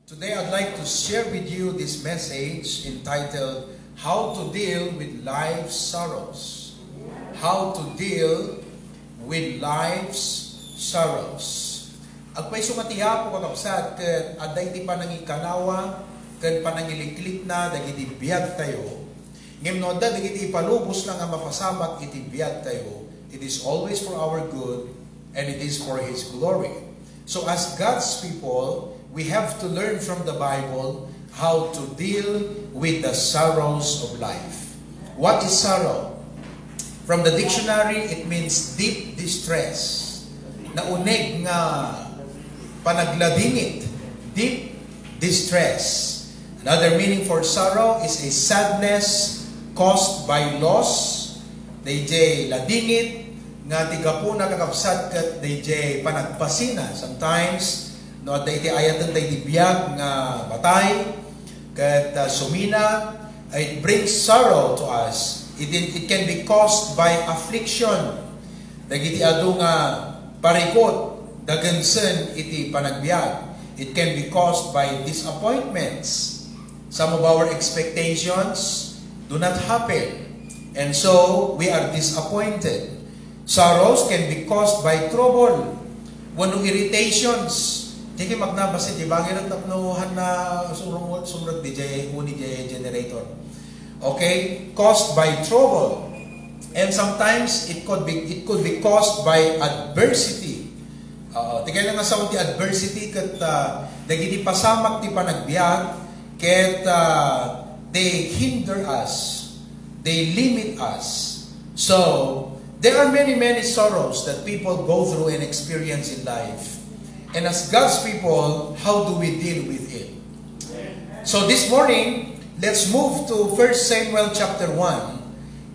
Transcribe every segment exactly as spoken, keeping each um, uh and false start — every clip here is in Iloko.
Today, I'd like to share with you this message entitled How to Deal with Life's Sorrows. How to Deal with Life's Sorrows. Agpayso nga ti Apo, kakabsat, ket adda iti panangikanawa ken panangiliklikna dagiti biagtayo. Ngem no adda dagiti ipalubosna nga mapasamak iti biagtayo, it is always for our good and it is for His glory. So as God's people, we have to learn from the Bible how to deal with the sorrows of life. What is sorrow? From the dictionary, it means deep distress. Nauneg nga panagladingit, deep distress. Another meaning for sorrow is a sadness caused by loss. Dayjay ladingit nga ti gapuna, kakabsat, ket dayjay panagpasina. Sometimes, no, adda iti ayatenta iti biag nga patay, ket, ah, sumina, it brings sorrow to us. It, it can be caused by affliction. Dagiti adu nga parikut, dagensen iti panagbiag. It can be caused by disappointments. Some of our expectations do not happen. And so, we are disappointed. Sorrows can be caused by trouble. Wenno irritations. Dagiti magnabas iti bangir tapno hanna surungot, sumrek di jay, uni jay generator. Okay? Caused by trouble. And sometimes, it could be, it could be caused by adversity. Oo, ti kayatna nga sao ti adversity ket, ah, dagiti pasamak ti panagbiag ket, ah, they hinder us, they limit us. So, there are many, many sorrows that people go through and experience in life. And as God's people, how do we deal with it? So this morning, let's move to First Samuel chapter one.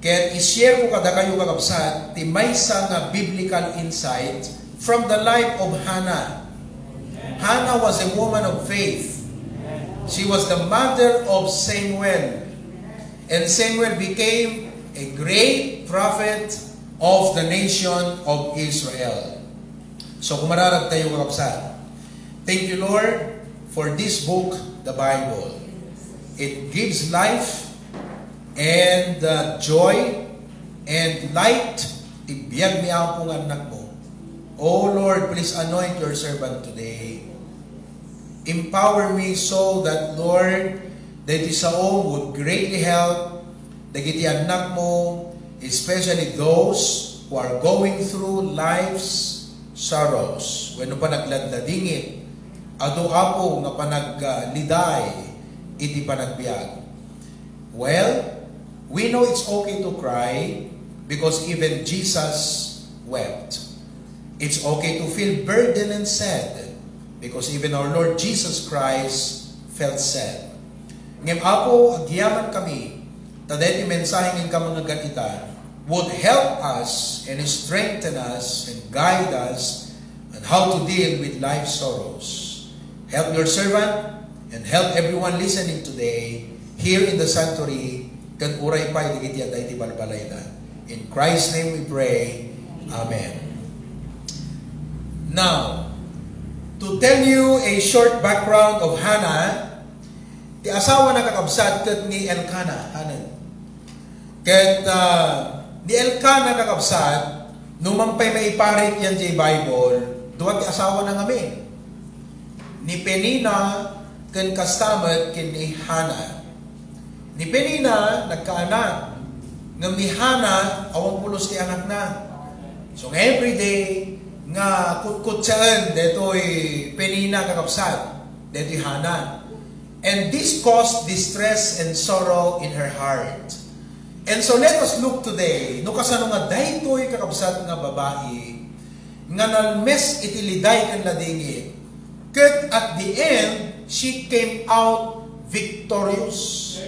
Ket i-share ko kadakayo, kakabsat, ti maysa nga biblical insight from the life of Hannah. Hannah was a woman of faith. She was the mother of Samuel. And Samuel became a great prophet of the nation of Israel. So, kumararag tayo, kakabsat. Thank you, Lord, for this book, the Bible. It gives life and, uh, joy and light. Ti biag mi, Apo, nga annakmo. Oh Lord, please anoint your servant today. Empower me so that, Lord, dagiti saom would greatly help dagiti annakmo, especially those who are going through life's sorrows. Wenno panagladladingit, adu, Apo, nga panagaliday iti panagbiag. Well, we know it's okay to cry because even Jesus wept. It's okay to feel burdened and sad because even our Lord Jesus Christ felt sad. Ngem, Apo, agyamankami ta daytoy mensahe nga inka mangngegan ita would help us and strengthen us and guide us on how to deal with life's sorrows. Help your servant and help everyone listening today here in the sanctuary ken uray pay dagiti adda iti balbalayda. In Christ's name we pray. Amen. Now, to tell you a short background of Hannah, ti asawana, kakabsat, ket ni Elkanah, Hannah. Ket, ah, ni Elkanah, kakabsat, numan pay maiparit yan jay Bible, dua ti asawana ngamin. Ni Penina ken kasta met ken ni Hannah. Ni Penina nagkaanak, ngem ni Hannah awan pulos ti anakna. So, nga everyday nga kutkutsaen detoy Penina, kakabsat, detoy Hannah. And this caused distress and sorrow in her heart. And so let us look today, no kasano nga daytoy, kakabsat, nga babai nga nalmes iti liday ken ladingit, ket at the end, she came out victorious.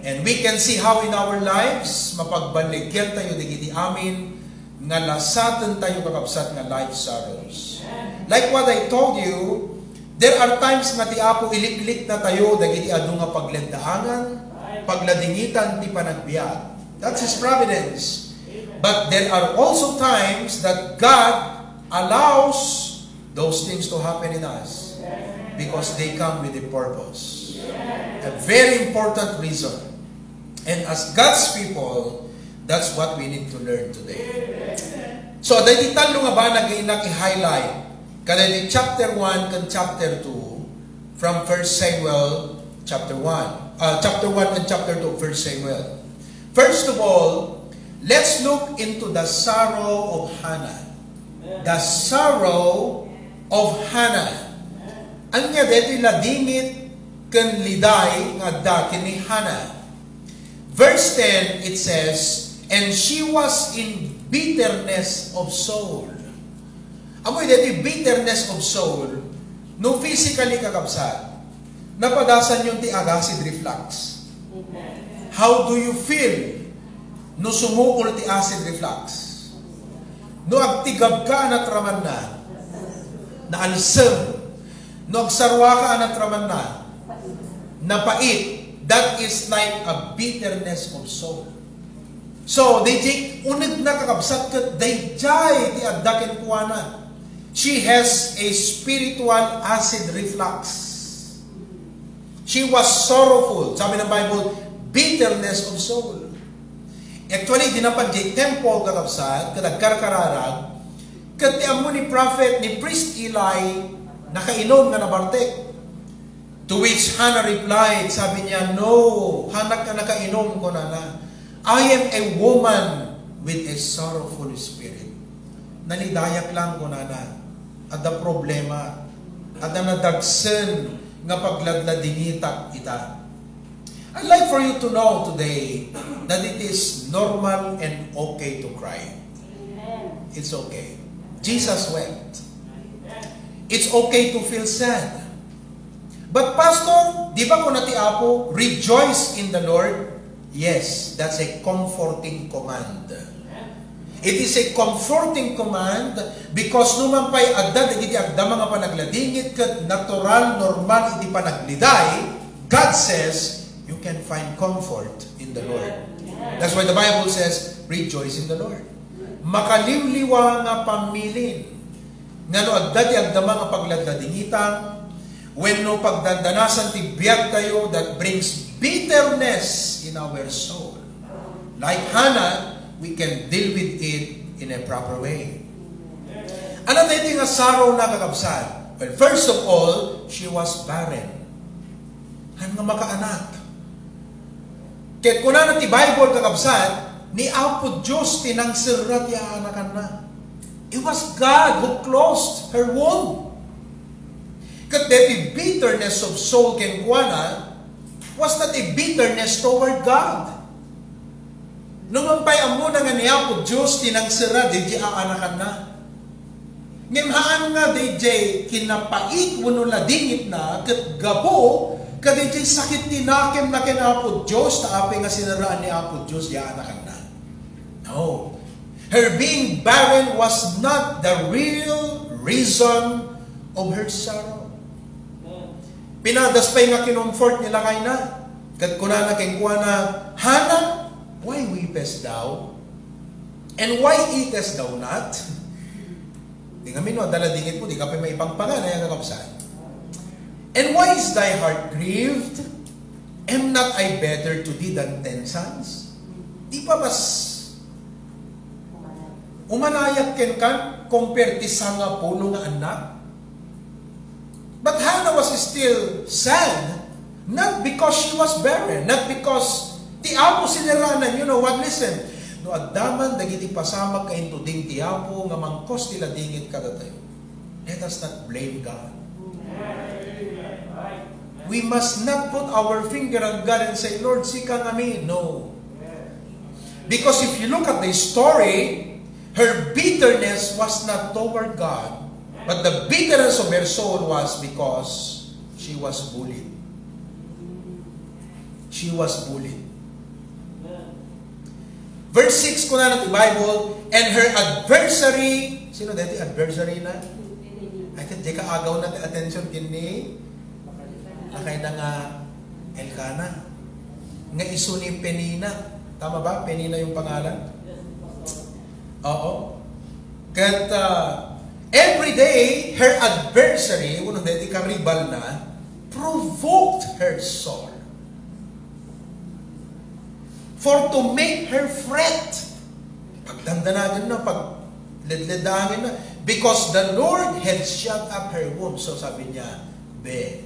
And we can see how in our lives, mapagballigyan tayo dagiti amin nga lasaten tayo, kakabsat, nga life sorrows. Like what I told you, there are times nga ti Apo iliklikna tayo dagiti adu nga pagleddaangan, pagladingitan ti panagbiag. That's His providence. But there are also times that God allows those things to happen in us. Because they come with a purpose. A very important reason. And as God's people, that's what we need to learn today. So, dagiti tallo nga banag nga innak i-highlight, kadagiti chapter one ken chapter two, from First Samuel chapter one, uh, chapter one and chapter two of First Samuel. First of all, let's look into the sorrow of Hannah. The sorrow of Hannah. Ania daytoy ladingit ken liday nga adda ken ni Hannah? Verse ten, it says, "And she was in bitterness of soul." Amoy daytoy bitterness of soul, no physically, kakabsat, napadasanyo ti acid reflux. How do you feel no sumukol ti acid reflux? No agtigabka a natramanna, naalsem. No agsaruaka a natramanna, napait. That is like a bitterness of soul. So, dayjay unegna, kakabsat, ket dayjay ti adda kenkuana. She has a spiritual acid reflux. She was sorrowful. Sabi ng Bible, bitterness of soul. Actually, di na pagdi temple, kakabsat, ket agkarkararag, ket ti ammo ni prophet, ni priest Eli, nakainom nga nabartek. To which Hannah replied, sabi niya, "No, hanak a nakainom," kunana. "I am a woman with a sorrowful spirit." Nalidayak lang, kunana. Adda problema. Adda nadagsen nga pagladladingitak ita. I'd like for you to know today that it is normal and okay to cry. It's okay. Jesus wept. It's okay to feel sad. But Pastor, di ba kuna ti Apo, "Rejoice in the Lord"? Yes, that's a comforting command. It is a comforting command because no man pay adda dagiti agdama nga panagladingit ket natural, normal iti panagliday, God says, "You can find comfort in the Lord." That's why the Bible says, "Rejoice in the Lord." Makaliwliwa nga pamilin nga no adda ti agdama nga pagladladingitan, wenno pagdandanasan ti biagtayo that brings bitterness in our soul. Like Hannah, we can deal with it in a proper way. Ano daytoy nga sorrow na, kakabsat? Well, first of all, she was barren. Haan nga makaanak. Ket kunana ti Bible, kakabsat, ni Apo Dios ti nangserra ti aanakanna. It was God who closed her womb. Ket daytoy bitterness of soul kenkuana was not a bitterness toward God. No man pay ammona nga ni Apo Dios ti nangserra daydi aanakanna. Ngem haan nga daydiay kinapait wenno ladingitna ket gapu kadaydiay sakit ti nakemna ken Apo Dios ta apay nga sinerraan ni Apo Dios daydi aanakanna. No. Her being barren was not the real reason of her sorrow. Pinadas pay nga kinomfort ni lakayna. Ket kunana kenkuana, "Hannah, why weepest thou? And why eatest thou not?" Di ngamin, no, adda ladingitmo, di ka pay maipangpangan, aya nga kabsat. "And why is thy heart grieved? Am not I better to thee than ten sons?" Di ba mas umanayak kenka compare ti sangapulo nga annak? But Hannah was still sad, not because she was barren, not because ti Apo sinerranan. You know what? Listen, no adda man dagiti pasamak nga intuding ti Apo nga mangkos ti ladingit kadatayo, let us not blame God. We must not put our finger on God and say, "Lord, sika ngamin." No. Because if you look at the story, her bitterness was not toward God, but the bitterness of her soul was because she was bullied. She was bullied. Verse six, kunana ti Bible, "And her adversary," sino daytoy adversary na? Ay, ket di ka agaw na ti attention ken ni lakayna nga Elkanah. Nga isu ni Penina. Tama ba? Penina yung pangalan? Oo. Ket, ah, Every day, her adversary, wenno daydi karibalna, provoked her sore. For to make her fret. Pagdandanaganna, pagledledaanganna. Because the Lord had shut up her womb. So sabi niya, "Be,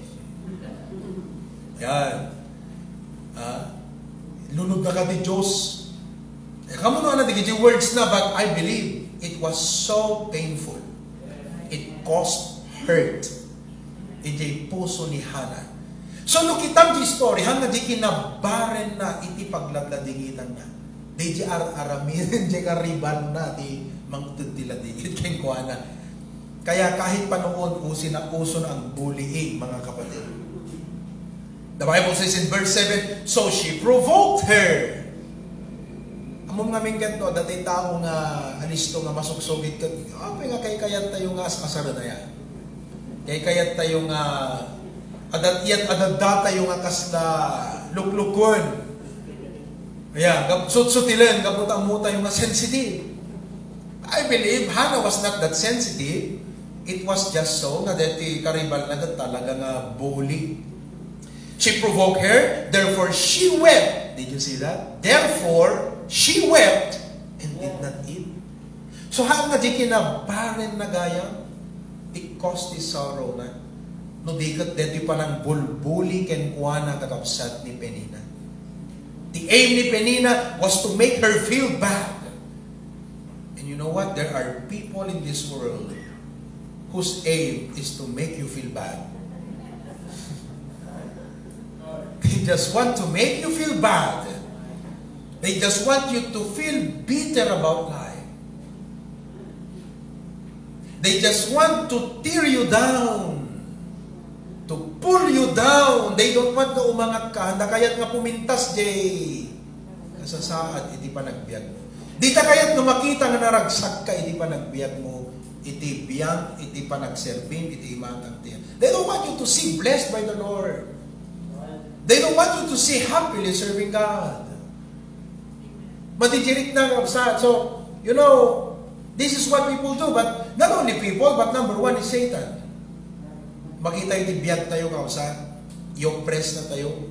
yan. Ah, lunod na ka ti Diyos." Eh, kamu no, ano, di words na, but I believe it was so painful. It caused hurt. Idiay puso ni Hannah. So, no kitam ti story, hanggang di kinabarenna iti pagladladingitanna. Di di ar-aramiden, di karibalna, di mangted ti ladingit, kenkuana. Kaya kahit pa noon, usi na, uso na ang bullying, mga kapatid. The Bible says in verse seven, "So she provoked her." Ammom ngamin ket no, dati tao nga alisto nga masuksugit ket, apay nga kaykayat tayo nga as-asaren aya. Kaykayat tayo nga adat iyat adadda tayo nga kasla luklukon. Aya, gap-, sutsutilen, gapu ta ammo tayo nga sensitive. I believe Hannah was not that sensitive. It was just so nga deti karibalna ket talaga nga bully. She provoked her, therefore she wept. Did you see that? Therefore, she wept and did not eat. So, haan nga di kinabarenna gayam, it caused this sorrow na. No di ket deti panangbulbuli kenkuana, kakabsat, ni Penina. The aim ni Penina was to make her feel bad. And you know what? There are people in this world whose aim is to make you feel bad. They just want to make you feel bad. They just want you to feel bitter about life. They just want to tear you down, to pull you down. They don't want nga umangat ka. Handa kayat nga pumintas, jay. Kasasaad iti panagbiag mo. Dita kayat nga makita nga naragsak ka iti panagbiag mo, iti biag, iti panagserbim, iti imatang ti. They don't want you to see blessed by the Lord. They don't want you to see happily serving God. Madidirik na, kabsat. So, you know, this is what people do, but not only people, but number one is Satan. Makita iti biag tayo, kabsat. I-oppress na tayo.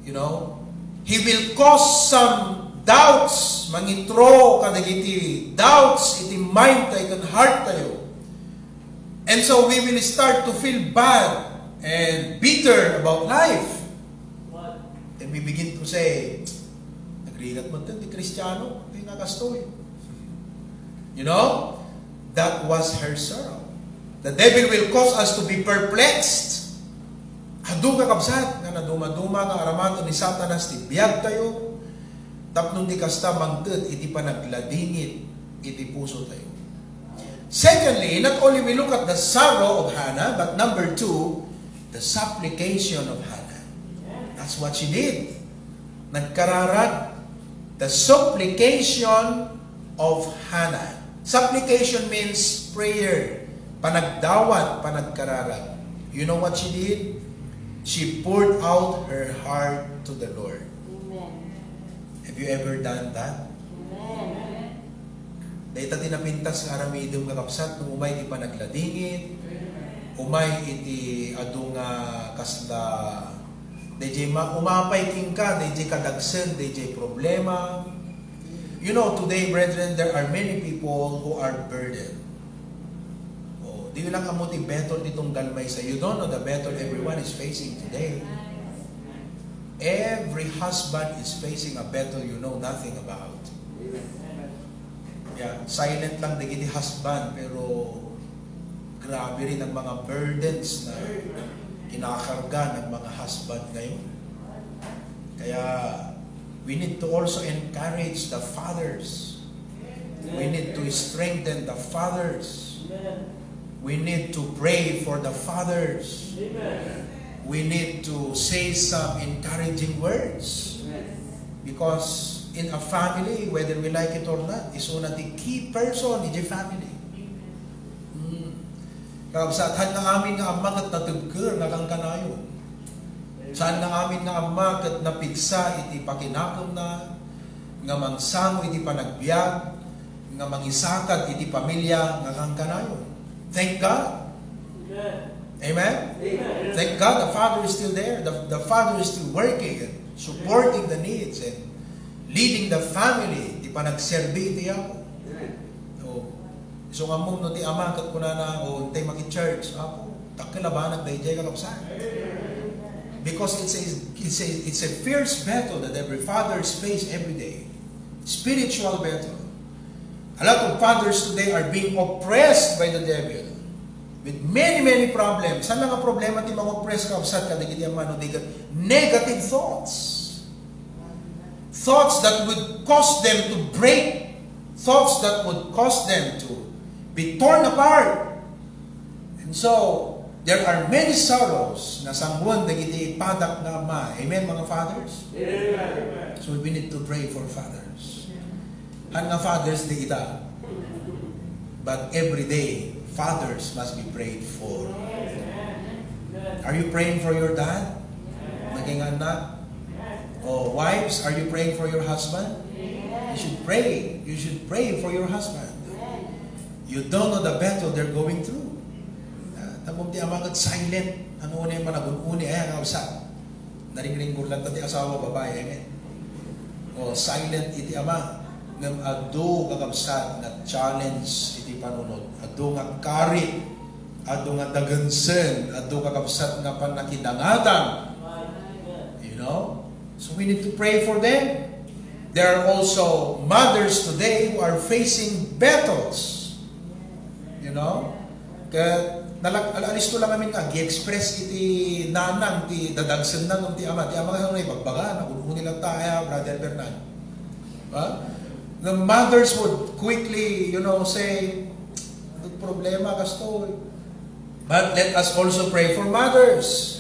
You know? He will cause some doubts, mangitro kadagiti doubts iti mind tayo, ken heart tayo. And so we will start to feel bad and bitter about life. And we begin to say, "Nagrigat man ti Kristiano, ay nga kastoy." You know? That was her sorrow. The devil will cause us to be perplexed. Adu nga kabsat, nga nadumaduma nga aramaten ni Satanas ti biag tayo, tapno di kasta mangted iti panagladingit iti puso tayo. Secondly, not only we look at the sorrow of Hannah, but number two, the supplication of Hannah. That's what she did. Nagkararag, the supplication of Hannah. Supplication means prayer, panagdawat, panagkararag. You know what she did? She poured out her heart to the Lord. Amen. Have you ever done that? Amen. Dayta ti napintas nga aramidem nga kabsat, no umay ti panagladingit, umay iti adu nga kasla, dayjay ma-, umapay kenka, dayjay kadagsen, dayjay problema. You know, today, brethren, there are many people who are burdened. Oh, di lang ammo ti battle ti tunggal maysa. You don't know the battle everyone is facing today. Every husband is facing a battle you know nothing about. Yeah, silent lang dagiti husband, pero grabe rin ang mga burdens na kinakarga ng mga husband ngayon. Kaya, we need to also encourage the fathers. We need to strengthen the fathers. We need to pray for the fathers. We need to say some encouraging words. Because in a family, whether we like it or not, isuna ti key person iti family. Hmm. Kabsat, saan nga amin nga amma ket natibker nga kankanayon. Saan nga amin nga amma ket napigsa iti pakinakemna nga mangsango iti panagbiag, nga mangisakad iti pamilya nga kankanayon. Thank God. Amen? Amen? Amen. Thank God the Father is still there. The, the Father is still working and supporting the needs and leading the family, ti panagserbi iti Apo. Amen. So, isu nga ammo no ti ama ket kunana, "O, intay maki-church, Apo, dakkel a banag daydiay, kakabsat." Because it's a, it's a, it's a fierce battle that every fathers face every day. Spiritual battle. A lot of fathers today are being oppressed by the devil with many, many problems. Saan nga problema ti mangoppress, kakabsat, kadagiti ama no di ket negative thoughts. Thoughts that would cause them to break. Thoughts that would cause them to be torn apart. And so, there are many sorrows nga sanguan dagiti padak nga ama. Amen, mga fathers? Amen. So, we need to pray for fathers. Han nga Father's Day ita. But every day, fathers must be prayed for. Are you praying for your dad? Naging anak? O wives, are you praying for your husband? You should pray. You should pray for your husband. You don't know the battle they're going through. Ah, tapno ti ama ket silent. Ano na yung managun-uni? Ay, ang kausa. Naringringgor lang ti asawa, babae, amen. O, silent iti ama. Ngem adu, kakabsat, nga challenge iti panunot. Adu nga karit. Adu nga dagensen. Adu, kakabsat, nga pannakidangatan. You know? So we need to pray for them. There are also mothers today who are facing battles. You know? Ket nalak-, al-, alisto lang amin nga agi-express iti nanang ti dadagsenna ngem ti ama. Ti ama nga ibagbaga, nagun-uni lang ta, aya, Brother Bernard. Ha? The mothers would quickly, you know, say, "Ano problema, kastoy?" But let us also pray for mothers.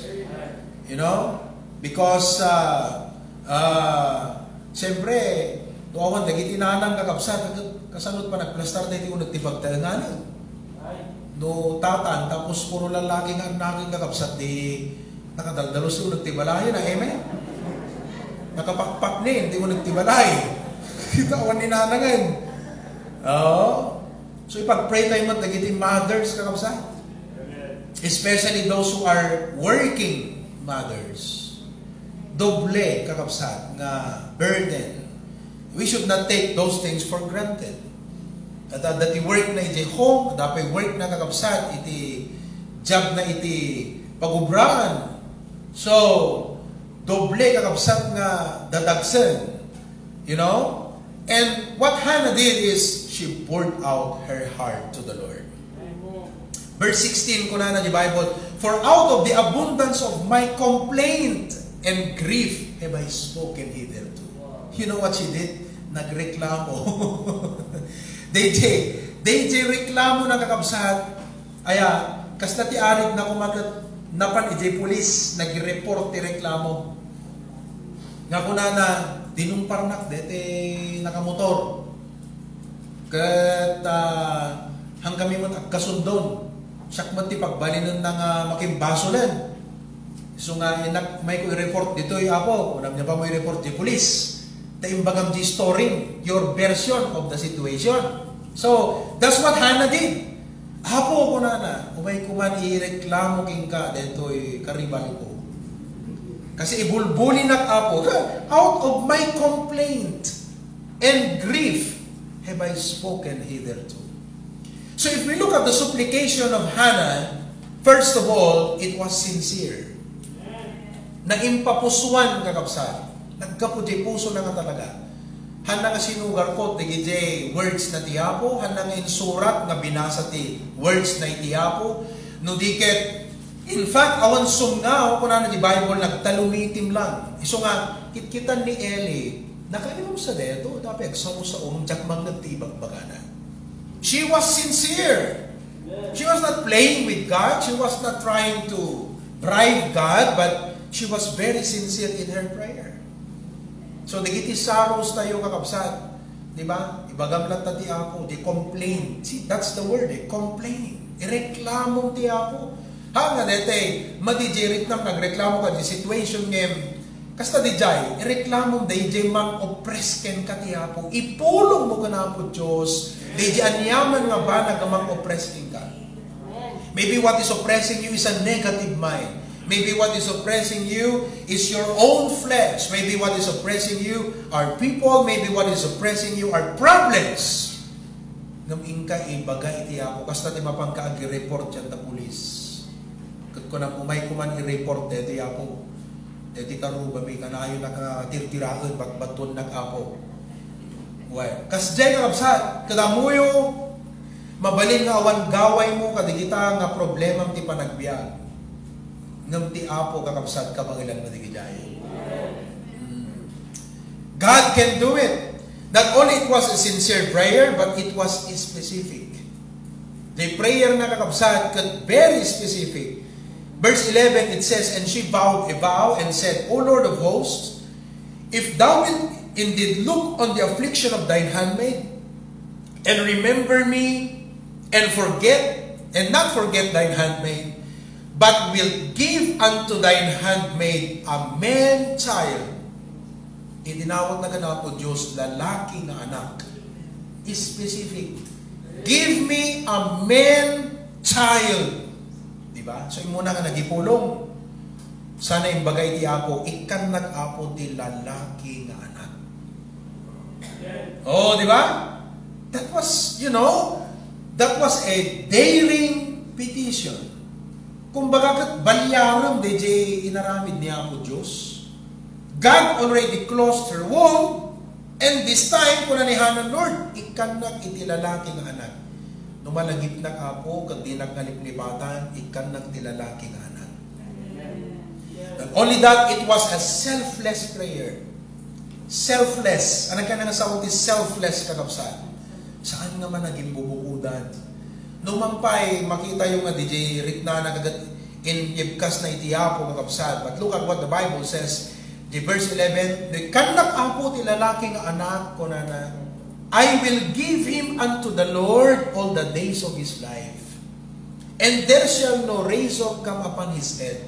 You know? Because, uh, uh, siyempre, no awan dagiti nanang, kakabsat, kasano panagplastar dagiti uneg ti pagtaenganan? No tatan, tapos puro lalaki nga annagen, kakabsat, di nakadaldalus ti uneg ti balay na, amen? Nakapakpak ni, di uneg ti balay. Kita awan ni nanangen. Oo. So, ipag-pray tayo man dagiti mothers, kakabsat. Especially those who are working mothers. Doble, kakabsat, nga burden. We should not take those things for granted. Adda ti work na iti home, adda pay work na, kakabsat, iti job na iti pagubraan. So, doble, kakabsat, nga dadagsen. You know? And what Hannah did is she poured out her heart to the Lord. Verse sixteen, kunana di Bible, "For out of the abundance of my complaint and grief have I spoken hitherto." You know what she did? Nagreklamo. Daydiay, daydiay reklamo na, kakabsat. Aya, kasta ti arid na kumaket napan idiay pulis, nag-report ti reklamo. Nga kunana, "Dinumparnak deti nakamotor. Ket, ah, han kami met agkasundon. Siak met ti pagbalinenna nga makimbasolen. Isu nga, inak, mayko i-report ditoy, Apo." Kunana, "Apay mo i-report ti pulis? Ta imbagam di story, your version of the situation." So, that's what Hannah did. "Apo," kunana, "umayko man ireklamo kenka detoy karibalko. Kasi ibulbulinak, Apo. Out of my complaint and grief have I spoken hitherto." So if we look at the supplication of Hannah, first of all, it was sincere. Naimpapusuan, kakabsat. Naggapu ti puso na nga talaga. Hanna nga sinugarko dagiti words na ti Apo, hanna nga insurat nga binasa ti words na iti Apo. No di ket, in fact, awan sumngaw, kunana ti Bible, nagtalumitim lang. Isu nga, kitkitan ni Eli, nakainom sa deto, tapno agsao-sao, diak mangngeg ti ibagbagana. She was sincere. She was not playing with God. She was not trying to bribe God, but she was very sincere in her prayer. So, dagiti sorrows tayo, kakabsat, di ba? Ibagam latta ti Apo, di complain. See, that's the word, eh, complain. Ireklamo ti Apo. Ha, nga dete, madi di reklamo, nagreklamo ka di situation ngem, Kasta diay, ireklamom daydiay mang-oppress kenka ti Apo. Ipulongmo ken Apo Dios daydiay aniaman nga banag nga mang-oppress kenka. Maybe what is oppressing you is a negative mind. Maybe what is oppressing you is your own flesh. Maybe what is oppressing you are people. Maybe what is oppressing you are problems. Ngem inka ibaga iti Apo, kasta ti mapanka agi-report diay ta pulis. Ket kunam, umayko man i-report daytoy, Apo. Daytoy karubami, kanayon a tirtiraen, batbatuennak, Apo. Well, kasdiay, kakabsat, ket ammoyo, mabalin nga awan gawaymo kadagita nga problemam ti panagbiag. Ngem ti Apo, kakabsat, kabaelan dagiti diay. Mm. God can do it. Not only it was a sincere prayer, but it was specific. The prayer na, kakabsat, ket very specific. Verse eleven, it says, "And she vowed a vow and said, O Lord of hosts, if thou wilt indeed look on the affliction of thine handmaid, and remember me, and forget, and not forget thine handmaid, but wilt give unto thine handmaid a man child." Itinawag na kan Apo Dios lalaki nga anak. Specific. "Give me a man child." Di ba? So, immuna nga nagipulong. Sana imbaga iti Apo, "Ikkannak, Apo, ti lalaki nga anak." Oh, di ba? That was, you know, that was a daring petition. Kumbaga, ket balyarem daydiay inaramid ni Apo Dios. God already closed her womb, and this time, kuna ni Hannah, "Lord, ikkannak iti lalaki nga anak. No malagipnak, Apo, ket dinak naliplipatan, ikkannak ti lalaki nga anak." Not only that, it was a selfless prayer. Selfless. Ano ka nga sao ti selfless, kakabsat? Saan nga man naging bubukudan? No man pay, makitayo nga diay ritnana kagat in-ibkas na iti Apo, kakabsat. But look at what the Bible says. Di verse eleven, "Ikkannak, Apo, ti lalaki nga anak," kunana, "I will give him unto the Lord all the days of his life. And there shall no razor come upon his head."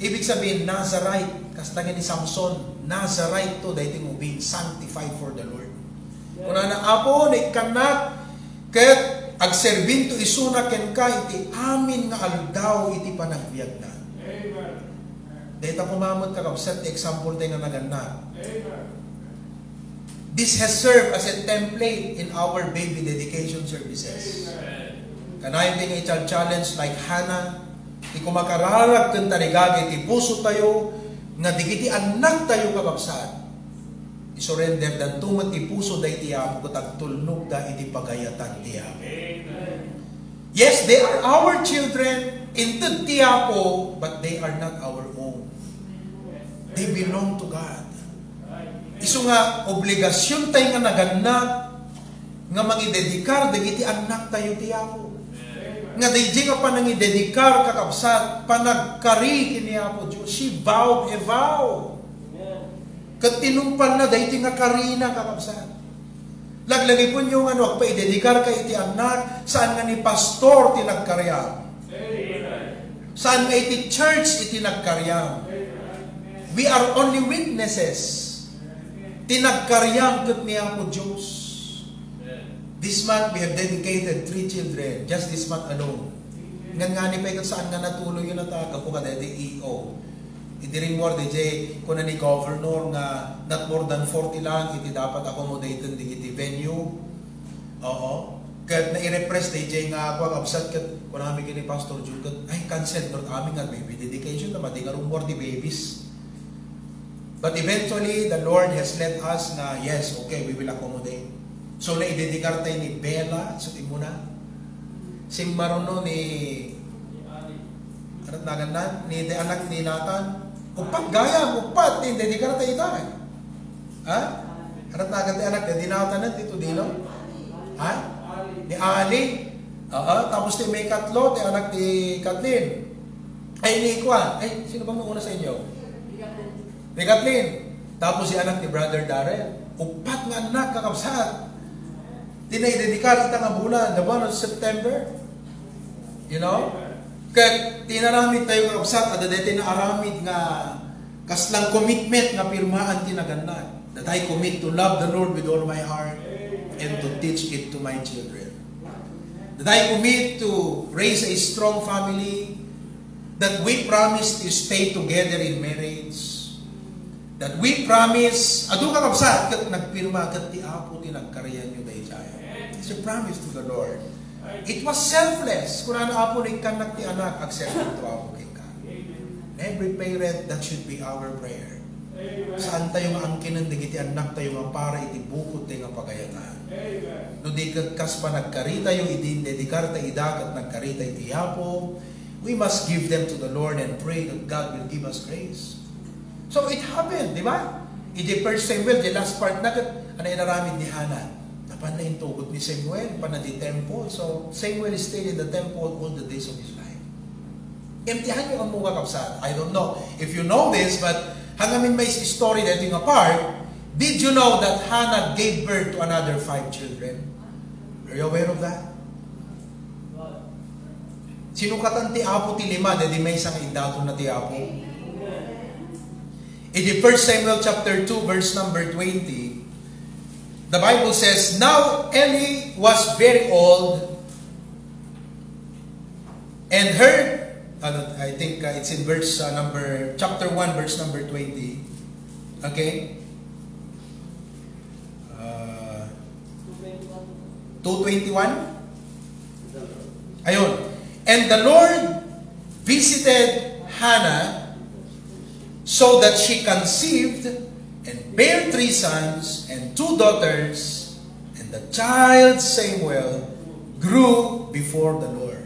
Ibig sabihin, Nazarite, kasta nga ni Samson, Nazarite to, daytoy nga ubing, sanctified for the Lord. Kunana, "Apo, naikkannak, ket agserbinto isuna kenka iti amin nga aldaw iti panagbiagna." Amen. Dayta koma met, kakabsat, ti example tayo nga naganna. Amen. This has served as a template in our baby dedication services. Amen. Kanayon ti nga i-challenge like Hannah, ti kumakararag ken tarigagay ti puso tayo, nga digiti annak tayo, kakabsat, isurrender danto met ti puso da iti Apo ket agtulnogda iti pagayatan ti Apo. Amen. Yes, they are our children, inted ti Apo, but they are not our own. They belong to God. Isu nga obligasion tayo nga nagannak nga mangidedikar dagiti annak tayo ti Apo. Nga daydiay nga panangidedikar, kakabsat, panagkari ken ni Apo Dios. She vowed a vow. Ket tinumpalna daytoy nga karina, kakabsat. Laglagipenyo nga no agpaidedekarka iti annak, saan nga ni pastor ti nagkariam. Saan nga iti church iti nagkariam. We are only witnesses. Ti nagkariam ket ni Apo Dios. This month, we have dedicated three children, just this month alone. Nganngan pay ket saan nga natuloy yun ata, gapu kadaydi E O. Iti rimmuar daydiay, kuna ni Governor nga not more than forty lang iti dapat accommodated dagiti venue. Oo. Ket nairepress daydiay nga, kuan, absent ket kunami ken ni Pastor Jun ket, "Ay, cancel, Lord, amin nga baby dedication, ta madi nga rummuar ti babies." But eventually, the Lord has led us nga, "Yes, okay, we will accommodate." So, naidedikar tayo ni Bella, so, imuna. Simmaruno ni, ano naganna? Ni, ti anak ni Nathan. Uppat gayam, uppat, ti, indedikar tayo ita, eh. Ha? Ano nagan ti anak ni Nathan, ti Tudilo? Ha? Ni Ali. Oo, tapos ti maikatlo, ti anak ni Kathleen. Ay, ni Kwan. Ay, sino bang nauna sa inyo? Ni Kathleen. Tapos si anak ni Brother Darrell. Upat nga anak, kakabsat. Ti naidedikar ita nga bulan, the month of September. You know? Ket ti inaramid tayo, kakabsat, adda daytoy nga aramid nga Kaslang commitment nga pirmaan ti nagannad. That I commit to love the Lord with all my heart and to teach it to my children. That I commit to raise a strong family. That we promise to stay together in marriage. That we promise, adu, kakabsat, ket nagpirma ket ti Apo ti nagkarianyo daydiay. It's a promise to the Lord. It was selfless. Kunana, "Apo, no ikkannak ti anak, agserbi to, Apo, kenka." Every parent, that should be our prayer. Saan tayo nga angkinen dagiti annak tayo nga para iti bukod tayo nga pagayatan. No di ket kas panagkaritayo idi indedekarta ida ket nagkarita iti Apo, we must give them to the Lord and pray that God will give us grace. So it happened, di ba? Iti First Samuel, the last part na ket, ano inaramid ni Hannah? Napan na intugot ni Samuel, pana di temple. So Samuel stayed in the temple all the days of his life. Imtihan niyo ang mga kabsat. I don't know if you know this, but hanggamin may story that yung apart, did you know that Hannah gave birth to another five children? Are you aware of that? Sinukatan ti Apo ti lima, daydi maysa nga indaton na ti Apo. In the First Samuel chapter two, verse number twenty, the Bible says, "Now Eli was very old, and her," ano, I think, uh, it's in verse, uh, number, chapter one, verse number twenty. Okay? Uh, two twenty-one? Ayun. "And the Lord visited Hannah so that she conceived and bare three sons and two daughters, and the child Samuel grew before the Lord."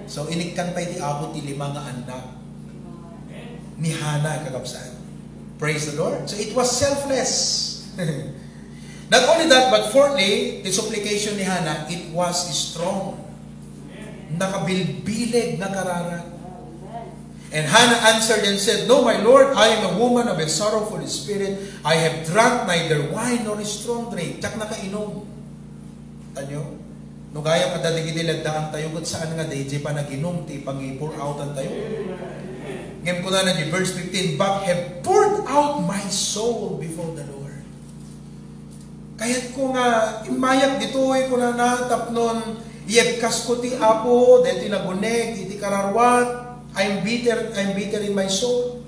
So, inikkan pay ti Apo ti lima nga annak ni Hannah, kakabsat. Praise the Lord. So, it was selfless. Not only that, but fourthly, the supplication ni Hannah, it was strong. Nakabilbileg, nakararag. And Hannah answered and said, "No, my Lord, I am a woman of a sorrowful spirit. I have drunk neither wine nor strong drink." Diak nakainom. Tanyo? No gayam nga dagiti laddaantayo, ket saan nga daydiay panaginum ti pangi-pour outantayo? Ngem kunana di verse fifteen, "But have poured out my soul before the Lord." Kayatko nga immayak ditoy, kunana, tapnon iyegkasko ti Apo, daytoy naguneg iti kararuat. I'm bitter, I'm bitter in my soul.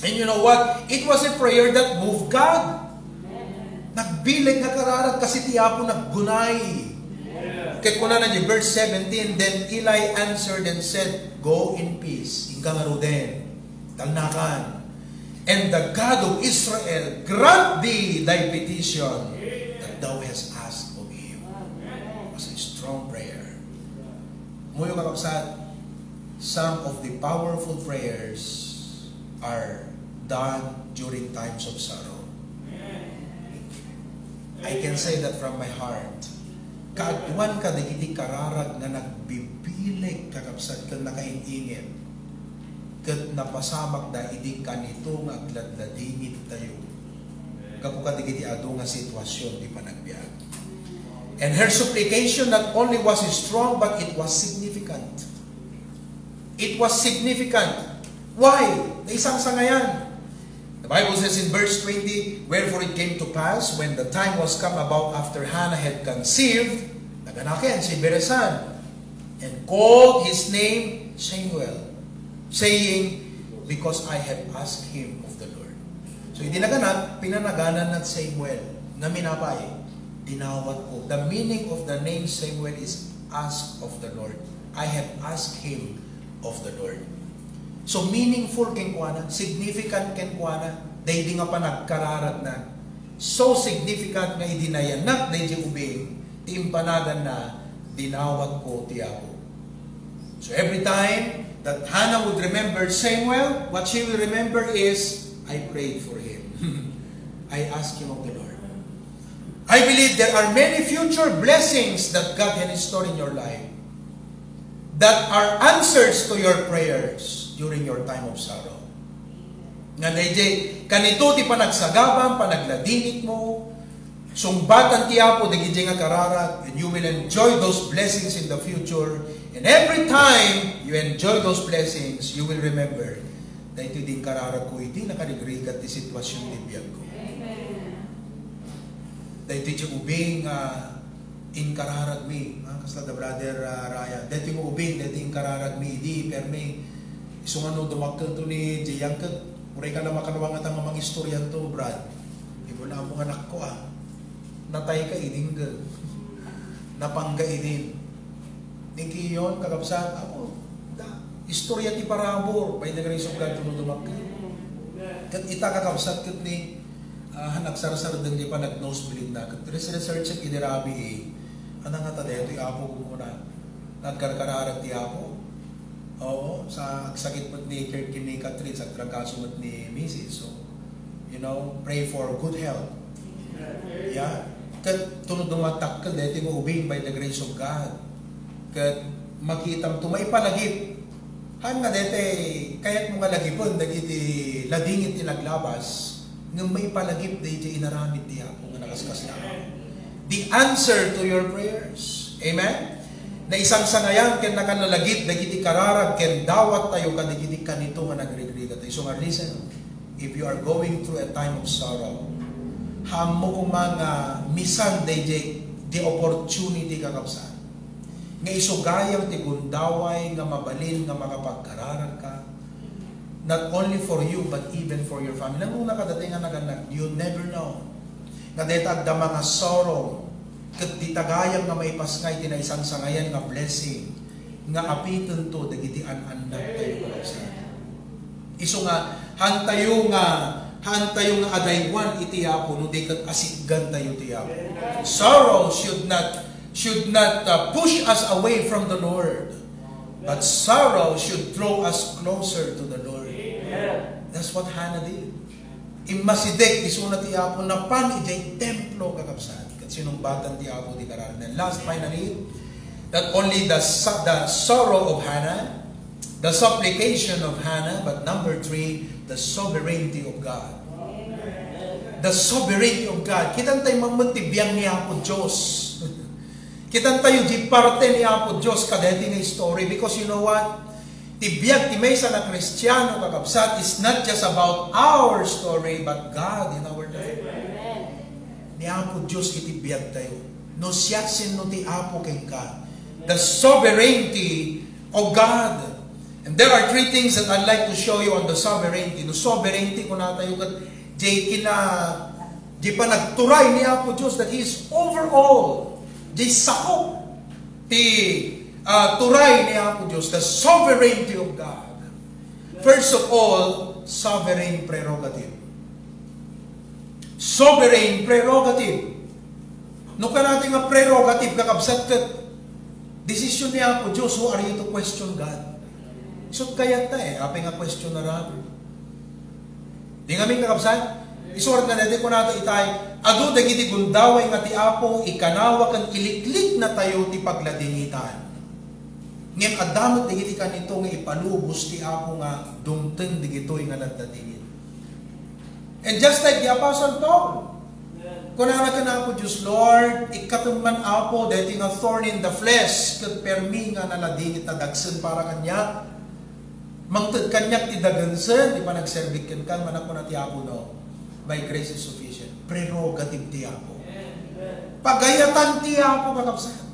And you know what? It was a prayer that moved God. Nagbileg, nakararag kasi ti Apo, naggunay. Ket kunana di verse seventeen, "Then Eli answered and said, 'Go in peace.'" Inka ngaruden. Talnakan. "And the God of Israel grant thee thy petition that thou hast asked of him." It was a strong prayer. Muyo, kakabsat, some of the powerful prayers are done during times of sorrow. I can say that from my heart. Kaaduan kadagiti kararag nga nagbibileg, kakabsat, ken nakain-init, ket napasamakda idi kanito nga agladladingit tayo gapu kadagiti adu nga sitwasyon ti panagbiag. And her supplication not only was strong, but it was significant. It was significant. Why? Naisangsangayan. The Bible says in verse twenty, "Wherefore it came to pass, when the time was come about after Hannah had conceived," naganaken si Beresan, "and called his name Samuel, saying, 'Because I have asked him of the Lord.'" So, idi naganak, pinanaganan na Samuel. Naminapay, dinawat ko. The meaning of the name Samuel is ask of the Lord. I have asked him of the Lord. So, meaningful kenkuana, significant kenkuana, daydi nga panagkararagna. So significant nga idi nayanak daydi ubing, ti impanaganna, dinawat ko ti Apo. So every time that Hannah would remember Samuel, what she will remember is, "I prayed for him." I asked him of the Lord. I believe there are many future blessings that God can restore in your life that are answers to your prayers during your time of sorrow. Nga daydi, kanito ti panagsagabam, panagladingit mo, sungbatan ti Apo dagiti nga kararag, and you will enjoy those blessings in the future. And every time you enjoy those blessings, you will remember Daytoy di inkararagko idi nakarigrigat ti situasion ti biagko. Daytoy ti ubing nga inkararagmi, ah, kasla da Brother, ah, Ryan. Daytoy nga ubing, daytoy inkararagmi idi, permi, isu nga no dumakkelto ni Jay Yang ket, uray ka na makalwangatan nga mangistoryanto, Brad. Ibo na mo nga nakko, ah. Natay ka idin, girl. Napangga idin. Ni Kiyon, kakabsat, ako, da, istorya ti parabur, by the grace of God, tuno dumakkel. Ket ita, kakabsat, ket ni, ah, nagsarsardeng di pa nag-nosebleed na. Ket res-, research ak idi rabii, eh. Ano nga ta daytoy, Apo, kumuna. Nagkarkararag ti Apo. Oo, sa agsakit met ni Kirk ken ni Catherine, sa trangkaso met ni Missus. So, you know, pray for good health. Yeah. Ket tuno dumatakkel daytoy nga ubing by the grace of God. Ket makitam to maipalagip. Han nga daytoy kayat mo nga lagipen dagiti ladingit ti naglabas, ngem maipalagip daytoy inaramid ti Apo nga nakaskasla. The answer to your prayers. Amen? Naisangsangayan ken nakalalagip dagiti kararag ken dawat tayo kadagiti kanito nga nagrigrigatayo. So nga, listen, if you are going through a time of sorrow, haanmo koma nga misan dayjay the opportunity, kakabsat, nga isu gayam ti gundaway nga mabalin nga makapagkararagka, not only for you, but even for your family. Nang una kadati nga naganak, you never know. Nga deta agdama nga sorrow, ket dita gayam nga maipasngay ti naisangsangayan nga blessing, nga apitento dagiti an-annak tayo, kakabsat. Isu nga, hantayo nga, hantayo nga adaywan iti Apo, no di ket asiggan tayo ti Apo. Sorrow should not, should not, uh, push us away from the Lord. But sorrow should draw us closer to the Lord. Amen. That's what Hannah did. Immasideg isuna ti Apo, napan idiay templo, kakabsat. Ket sinungbatan ti Apo ti kararagna. Last, finally, not only the su-, the sorrow of Hannah, the supplication of Hannah, but number three, the sovereignty of God. The sovereignty of God. Kitan tayo mammet ti biag ni Apo Dios. Kitan tayo di parte ni Apo Dios kadeti nga story, because you know what? Ti biag ti maysa nga Kristiano, kakabsat, is not just about our story, but God in our life. Ni Apo Dios iti biag tayo. No siak, sinno ti Apo kenka? The sovereignty of God. And there are three things that I'd like to show you on the sovereignty. No sovereignty, kuna tayo ket, jay kina, jay panagturay ni Apo Dios that He is over all. Jay sakup ti, ah, turay ni Apo Dios, the sovereignty of God. First of all, sovereign prerogative. Sovereign prerogative. No kanati nga prerogative, kakabsat, ket desisyon ni Apo Dios, who are you to question God? Isut kayat ta, eh, apay nga question na rabi. Di ngamin, kakabsat? Isurat na dati, kunata itay, adu dagiti gundaway nga ti Apo, ikanawa ken iliklik na tayo ti pagladingitan. Ngem adda met dagiti kanito nga ipalubos ti Apo nga dumteng dagitoy nga nagdadingit. And just like the Apostle Paul, kunana ken Apo Dios, "Lord, ikkatem man, Apo, daytoy nga thorn in the flesh, ket permi nga naladingit a dagsen para kaniak. Mangted kaniak ti dagensen, ti panagserbik kenka." Mana kuna ti Apo, "No, my grace is sufficient." Prerogative ti Apo. Pagayatan ti Apo, kakabsat.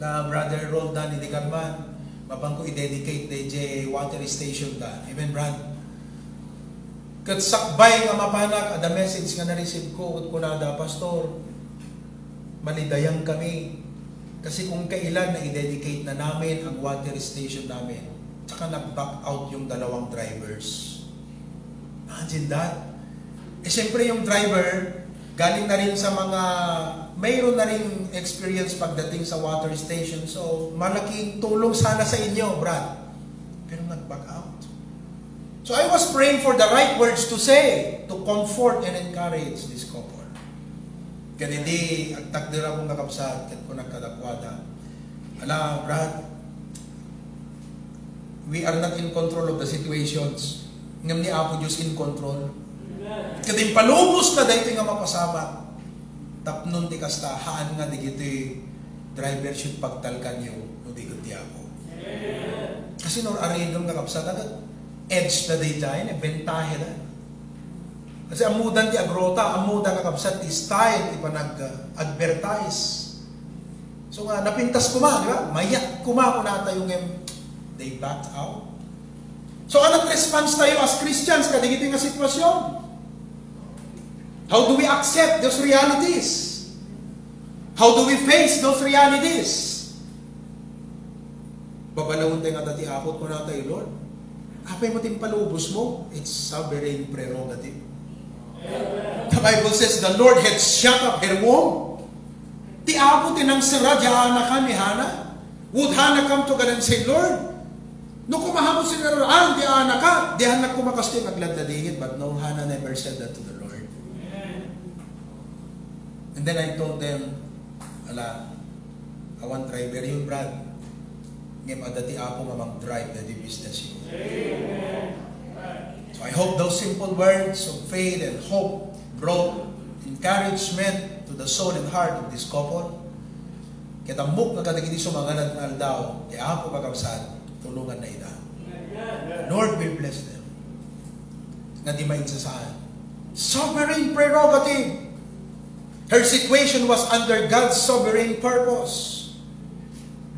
Na Brother Roldan idi Carman, mapanko i-dedicate dayjay water station da. Amen, Brad? Ket sakbay nga mapanak, adda message nga na-receive ko, ket kunada, "Pastor, malidayan kami. Kasi kung kailan na i-dedicate na namin ang water station namin, tsaka nag-back out yung dalawang drivers." Imagine that. Eh, siyempre, yung driver, galing na rin sa mga, mayroon na rin experience pagdating sa water station. So, malaking tulong sana sa inyo, Brad. Pero nag-back out. So, I was praying for the right words to say to comfort and encourage this couple. Ket idi agtakder akon kakabsat, ket kunak kadakuada, "Ala, Brad, we are not in control of the situations. Ngem ni Apo Dios in control." Ket impalubos na daytoy nga mapasamak. Tapno ti kasta, haan nga dagitoy driver should pagtalkanyo no di ket ti Apo. Kasi no ar-aridem, kakabsat, agad edge da daydiay, ni bentahe da. Kasi ammoda ti agrota, ammoda kakabsat ti style, ipanag-advertise. So nga, napintas koma, di ba? Mayat koma, kunatayo ngem, they backed out. So, anong response tayo as Christians kadagiti nga sitwasyon? How do we accept those realities? How do we face those realities? Babalawentayo nga adda ti Apo, kunatayo, Lord, apay met ti impalubosmo? It's sovereign prerogative. The Bible says the Lord had shut up her womb. Ti Apo ti nangsera diay anakan ni Hannah. Would Hannah come to God and say, "Lord, no koma, haanmo sinaraan diay anaka, diay anak ko makastoy nga agladladingit," but no, Hannah never said that to the Lord. And then I told them, "Ala, awan driver yun, Brad. Ngem adda ti Apo nga mag-drive daydi business yun." So I hope those simple words of faith and hope brought encouragement to the soul and heart of this couple. Ket ammok nga kadagiti sumanganad nga aldaw, ti Apo, kakabsat, tulonganna ida. Lord will bless them. Nga di mainsasaan. Sovereign prerogative. Her situation was under God's sovereign purpose.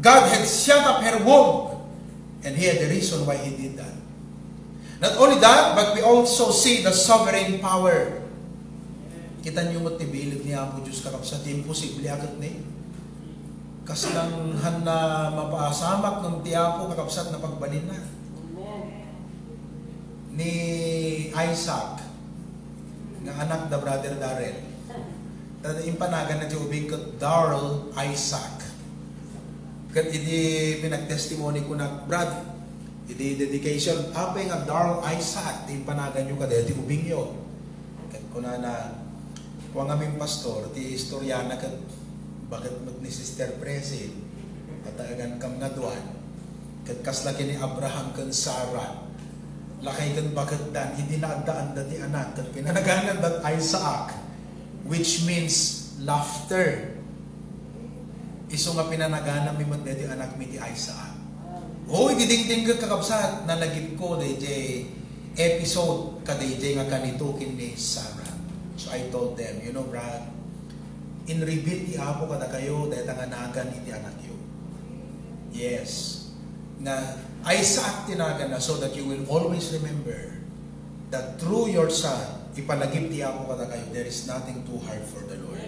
God had shut up her womb, and he had a reason why he did that. Not only that, but we also see the sovereign power. Kita niyo met ti bileg ni Apo Dios, kakabsat, ti imposible a ket ni. Kasla nga han na mapasamak ngem ti Apo, kakabsat, napagbalinna. Ni Isaac, nga anak da Brother Darrell. Tada impanaganna ti ubing ket Darrell Isaac. Ket idi pinagtestimony ko na, "Brad, idi dedication, apay nga Darrell Isaac ti impanaganyo kadaydi ubingyo?" Ket kunana, "Kua ngamin, Pastor, ti istoriana ket baket met ni Sister Presil, pataegan kam nga duan. Ket kasla ken ni Abraham ken Sarah, lakay ken baketdan, idi naaddaanda ti anak, ket pinanaganan dat Isaac, which means laughter. Isu nga pinanagananmi met daydi anakmi ti Isaac." O, idi dingdingget, kakabsat, nalagipko daydiay episode kadaydiay nga kanito ken ni Sarah. So I told them, "You know, Brad, in-reveal ti Apo kadakayo dayta nga nagan iti anakyo." Yes. Nga Isaac ti naganna, so that you will always remember that through your son, ipalagip ti Apo kadakayo, there is nothing too hard for the Lord.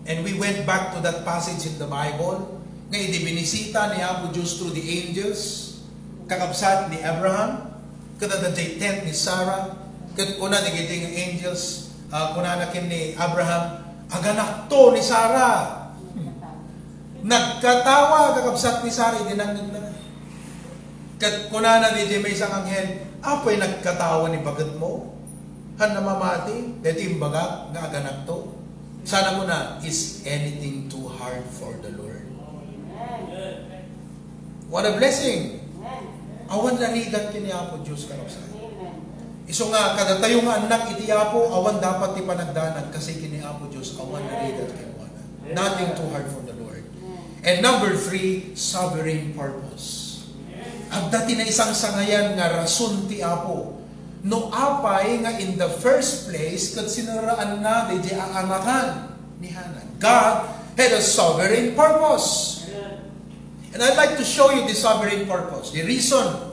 And we went back to that passage in the Bible, nga idi binisita ni Apo Dios through the angels, kakabsat, ni Abraham, ket adda diay tent ni Sarah, ket kuna dagiti nga angels, ah, kunana ken ni Abraham, "Aganakto ni Sarah." Nagkatawa, kakabsat, ni Sarah idi nangngegna. Ket kunana daydiay maysa nga anghel, "Apay nagkatawa ni baketmo? Hanna mamati daytoy imbagak nga aganakto?" Sana kuna, "Is anything too hard for the Lord?" What a blessing! Awan narigat ken ni Apo Dios, kakabsat. Isu nga, kadatayo nga annak iti Apo, awan dapat ti panagdanag, kasi ken ni Apo Dios, awan narigat kenkuana. Nothing too hard for the Lord. And number three, sovereign purpose. Adda ti naisangsangayan nga rason ti Apo no apay nga in the first place ket sinaraanna daydiay aanakan ni Hannah. God had a sovereign purpose. And I'd like to show you the sovereign purpose, the reason.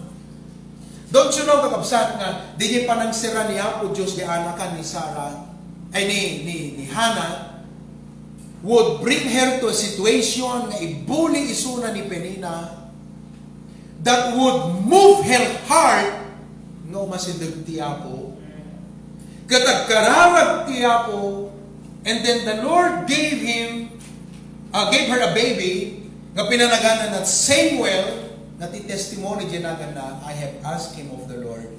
Don't you know, kakabsat, nga daydiay panangsera ni Apo Dios diay aanakan ni Sarah, ay ni, ni, ni Hannah, would bring her to a situation nga ibuli isuna ni Penina that would move her heart nga umasideg ti Apo, ket agkararag ti Apo, and then the Lord gave him, uh, gave her a baby, nga pinanaganan na Samuel, nga ti testimony diay naganna, "I have asked him of the Lord."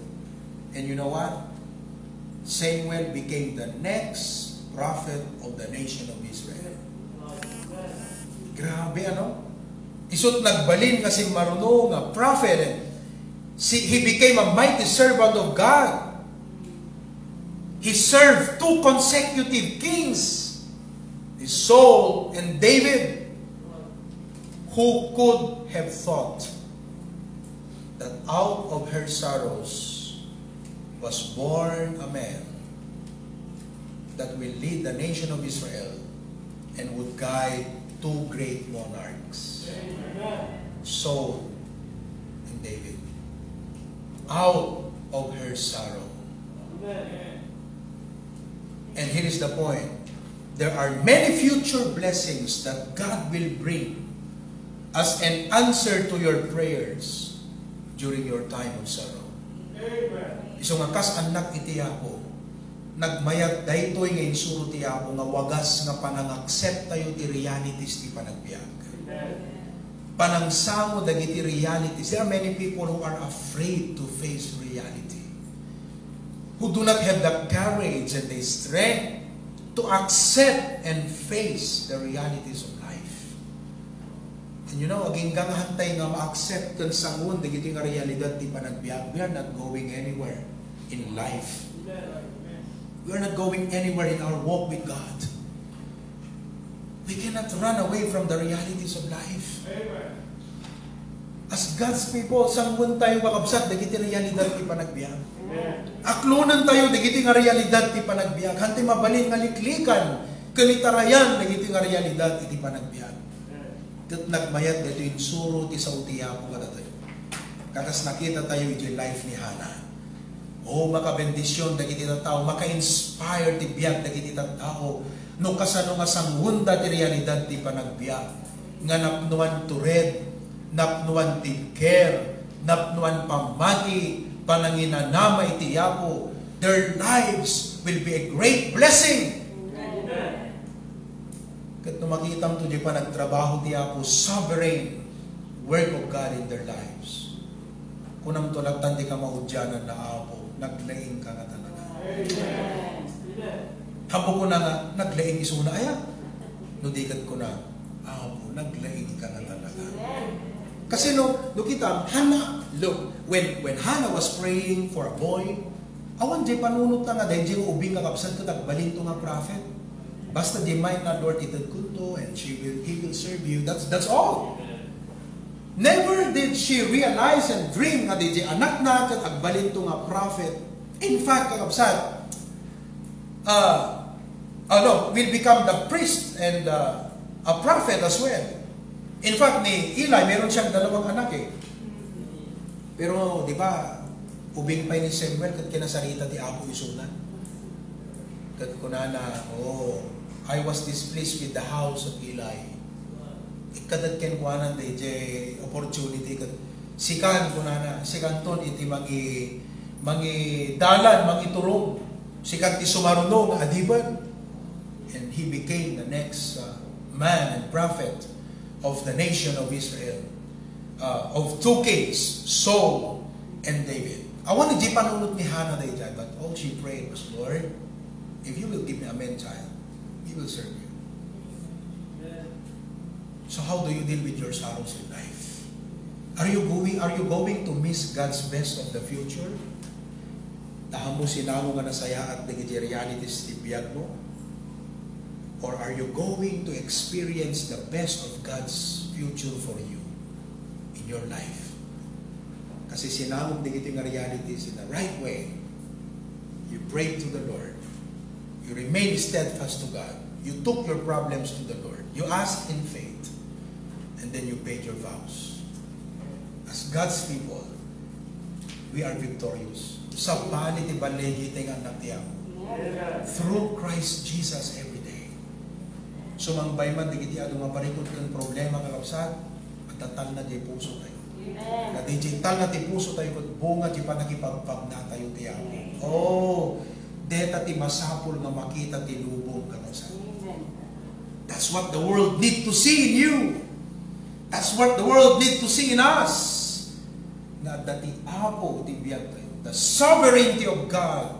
And you know what? Samuel became the next prophet of the nation of Israel. Grabe, ano? Isut nagbalin nga simmaruno nga prophet. Si, he became a mighty servant of God. He served two consecutive kings, Saul and David. Who could have thought that out of her sorrows was born a man that will lead the nation of Israel and would guide two great monarchs, Saul and David, out of her sorrow. And here is the point. There are many future blessings that God will bring as an answer to your prayers during your time of sorrow. Isu nga kas annak iti Apo, nagmayat daytoy nga insuro ti Apo nga wagas nga panang-accept tayo ti realities ti panagbiag. Panangsango dagiti realities. There are many people who are afraid to face reality, who do not have the courage and the strength to accept and face the realities of life. And you know, agingga nga hantay nga ma-accept ken sangoen dagiti nga realidad ti panagbiag, we are not going anywhere in life. We are not going anywhere in our walk with God. We cannot run away from the realities of life. As God's people, sangoen tayo, kakabsat, dagiti realidad ti panagbiag. Aklonen tayo dagiti nga realidad ti panagbiag. Hantay mabalin nga liklikan ken itarayan dagiti nga realidad iti panagbiag. Ket nagmayat daytoy insuro ti sao ti Apo kadatayo. Kakas nakita tayo iti life ni Hannah. O, makabendision dagiti tattao, maka-inspire ti biag dagiti tattao no kasano nga sangoenda ti realidad ti panagbiag nga napnoan to read, napnoan ti care, napnoan pammati, pananginanama iti Apo. Their lives will be a great blessing. Ket no makitam to di panagtrabaho ti Apo, sovereign work of God in their lives. Kunam to, lattan ti kamaudianan na, Apo, naglaing ka nga talaga. Apo, kuna nga, naglaing isuna aya? No di ket kuna, Apo, naglaing ka nga talaga. Kasi no, no kita, Hannah, look, when, when Hannah was praying for a boy, awan di panunot na nga, dahil di ubing nga kabsat ket agbalin to nga prophet. Basta di may na Lord, itedkon to, and she will, he will serve you. That's, that's all. Never did she realize and dream nga di anakna ket agbalin to nga prophet. In fact, kakabsat, uh, ano, will become the priest and uh, a prophet as well. In fact, ni Eli, meron siyang dalawang anak eh. Pero, di ba, ubing pay ni Samuel, ket kinasarita ti Apo isuna. Ket kunana, "Oh, I was displeased with the house of Eli." Ikkadat kenkuana dayjay opportunity ket sikan, kunana, sikanton iti mangi-, mangidalan, mangiturong. Sikan ti sumaruno nga adipen. And he became the next uh, man and prophet of the nation of Israel, uh, of two kings, Saul and David. Awan di panunot ni Hannah dayjay, but all she prayed was, "Lord, if you will give me a man child, we will serve you." So how do you deal with your sorrows in life? Are you going, are you going to miss God's best of the future? Ta ammom sinango nga nasayaat dagiti realities ti biagmo? Or are you going to experience the best of God's future for you in your life? Kasi sinangom dagiti nga realities in the right way. You prayed to the Lord. You remained steadfast to God. You took your problems to the Lord. You asked in faith. And then you paid your vows. As God's people, we are victorious. Sabali ti balligi ti nga annak ti Apo. Through Christ Jesus every day. Sumangbay man dagiti adu nga parikut ken problema, kakabsat, adda talna ti puso tayo. Nga dayjay talna ti puso tayo ket bunga ti pannakipagpagna tayo ti Apo. Oh, deta ti masapul nga makita ti lubong, kakabsat. That's what the world need to see in you. That's what the world need to see in us. Nga adda ti Apo ti biag tayo. The sovereignty of God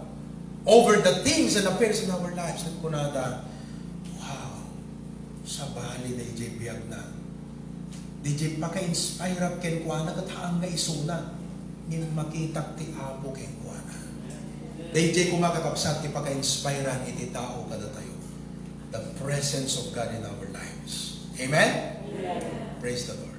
over the things and affairs in our lives. Ket kunada, "Wow, sabali dayjay biagna." Dayjay paka-inspire kenkuana ket haan nga isuna. Ngem makitak ti Apo kenkuana. Dayjay koma, kakabsat, ti paka-inspirean iti tao kadatayo. The presence of God in our lives. Amen? Amen. Praise the Lord.